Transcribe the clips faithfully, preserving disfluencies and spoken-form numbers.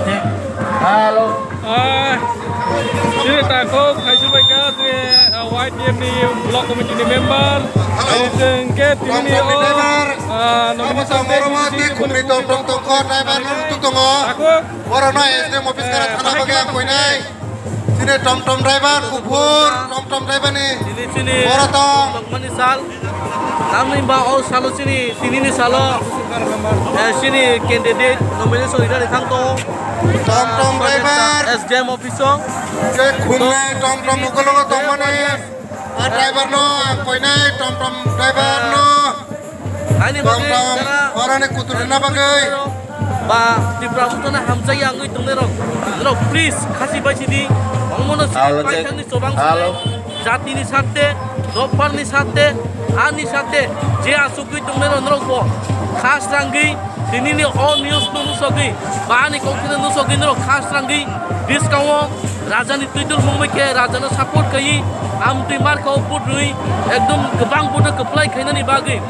Hello. Ah, chini takhuk khaisubaiga chini, ah, Y T F ni block committee ni member. Hello. Chwng khe tini o, ah, nomination day chini khumni tong tong tong kho driver no lutuk tongo. Takhuk. Oro no S D M office kara thana bagwi ang koinai. Chini tom tom driver kuphur, tom tom driver ni. Chini chini. Oro tong. Tongmani sal. Tamni ba o salo chini, tinini salo, eh, chini candidate nomination rinani thang tongo. Tom tom driver. S D M office o. Je khumnai tom tom ukologo tongmani. A driver no, ang koinai tom tom driver no. Ani tom bagwi tom, jara orani kuturina bagwi. Ba Tipra Mothano hamjai angwi tongnai rok. Norok please khasi bai sidi. Omono sidi Hello, bai check. Thangni chobang Hello. Sidi. Jatini sarte, dopharni sarte, ani sarte, je asugwi tongnai rok norok bo. Khas rangwi, tinini o news no nusogwi, ba ani kokthai no nusogwi norok khas rangwi, bwskango Rajani twidul mungbai khe Rajano support khaiwi, amtwi markao vote rwi, ekdom kwbang vote kwplai khainani bagwi.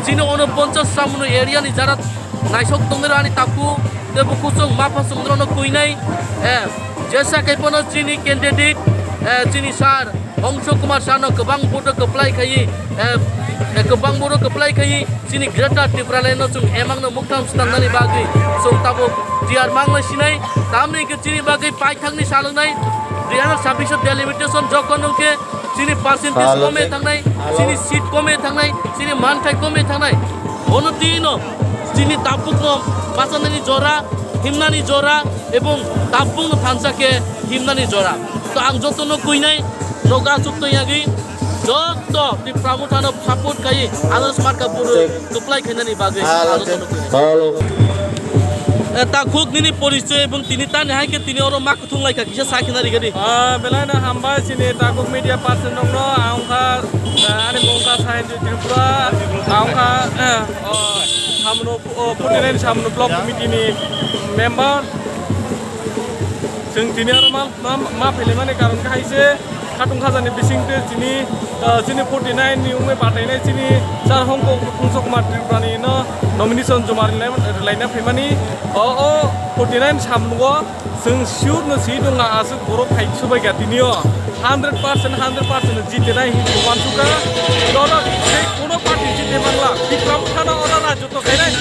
Chini ono ponchas Samno area ni jara naisok tongnai rani taku, tei bo kuchung mapha chwng rano kuinai, eh, jesa kaiphano chini candidate, eh, chini sir Ongso Kumar Sano kwbang vote kwplai khaiwi, eh, eh, kwbang vote kwplai khaiwi chini Greater Tipraland no chwng emang no muktham swnamnani bagwi chwng tabuk tiyar mangna sinai, tamni hwnkhe chini bagwi paithakni salwngnai dui hazar chabbish o delimitation jokhon hwnkhe chini percentage Hello, kome check. Thangnai, Hello. Chini seat kome thangnai, chini manthai kome thangnai. Bono tino chini tabukno bachanani jora, himnani jora, ebong tabukno thansa khe himnani jora. To ang jotono kuinai, nogo achuk tong yagwi, joto Tipra Mothano support khaiwi, Anas Marka buru Check. Kwplai khainani bagwi, Hello, ang jotono check. Kuinai. Hello. Eh, takhuk nini porichoy ebong tini tani hai khe tini oro ma kuthung lai kha kisa sa khina rigadi. Ah, belai no hambai chini takhuk media person rok no, ang kha, eh, ani mung kha Sainjit Tripura, ang kha, eh, oh, Samno, oh, forty nine Samno Block Committee ni member. Chwng tini oro ma, ma, ma phailaimani karon khe hai se khatung khajani bising tei chini, ah, chini forty nine ni wngwi batainai chini Sir Hongko Phungsa Kumar Tripura ni no nomination joma rwlai-, rwlaina phaimani. O, o forty nine Samno o chwng sure no si tongo aswk borok phai subai kha tini o hundred percent, hundred percent jitenai hinwi uansukha. Oro tei kuno party jite manla. Tipra Mothano oro rajotwo khainai.